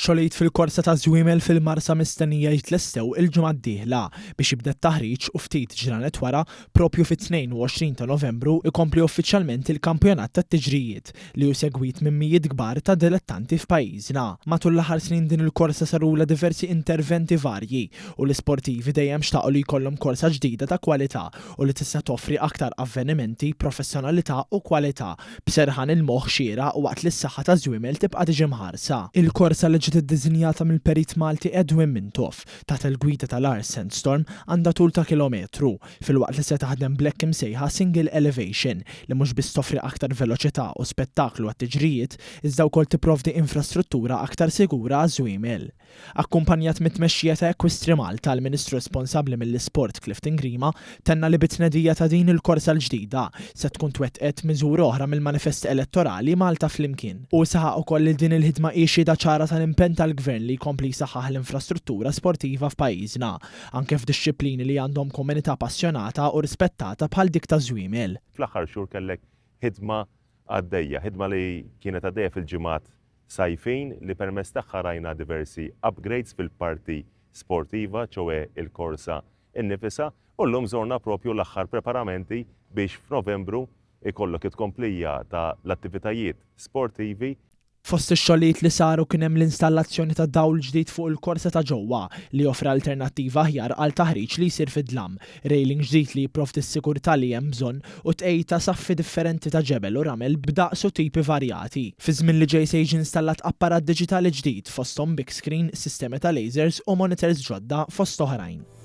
Xogħlijiet fil-korsa taż-żwiemel fil-Marsa mistennija jitlestew il-ġimgħa d-dieħla biex jibda t-taħriġ u ftit ġranet wara, proprju fit-22 ta' Novembru, ikompli uffiċjalment il-kampjonat tat-tiġrijiet li hu segwit minn mijiet kbar ta' dilettanti f'pajjiżna. Matul l-aħħar snin din il-korsa sarulha diversi interventi varji u l-isportivi dejjem xtaqu li jkollhom korsa ġdida ta' kwalità u li tista' toffri aktar avvenimenti, professjonalità u kwalità b'serħan il-moħħ xieraq waqt li s-saħħa taż-żwiemel tibqa' tiġi mħarsa. Il-korsa li ġiet iddisinjata mill-perit Malti Edwin Mintoff, taħt il-gwida ta' Lars Sandstorm, għandha tul ta' kilometru, filwaqt li se taħdem bl-hekk imsejħa single elevation, li mhux biss toffri aktar veloċità u spettaklu għat-tiġrijiet, iżda wkoll tipprovdi infrastruttura aktar sigura għaż-żwiemel. Akkumpanjat mit-tmexxija ta' Equistri Malta, l-Ministru responsabbli mill-Isport Clifton Grima tenna li bit-tnedija ta' din il-korsa l-ġdida se tkun twettqet miżura oħra mill-manifest elettorali Malta Flimkien. Hu saħaq ukoll li din il-ħidma hi xhieda ċara tal-impenn tal-Gvern li jkompli jsaħħaħ l-infrastruttura sportiva f'pajjiżna, anke f'dixxiplini li għandhom komunità passjonata u rispettata bħal dik taż-żwiemel. Fl-aħħar xhur kellek ħidma għaddejja, ħidma li kienet għaddejja fil-ġimgħat sajfin li permezz tagħha rajna diversi upgrades fil-parti sportiva, ċoe il-korsa innifisha, u llum żorna propju l-aħħar preparamenti biex f'Novembru ikollok it-tkomplija ta' l-attivitajiet sportivi. Fost ix-xogħlijiet li saru kien hemm l-installazzjoni ta' dawl ġdid fuq il-korsa ta' ġewwa li joffri alternattiva aħjar għal taħriġ li jsir fid-dlam, railing ġdid li jipprovdi s-sigurtà li hemm bżonn u tqegħid ta' saffi differenti ta' ġebel u ramel b'daqs u tipi varjati. Fiż-żmien li ġej se jiġi installat apparat diġitali ġdid, fosthom big screen, sistemi ta' lasers u monitors ġodda, fost oħrajn.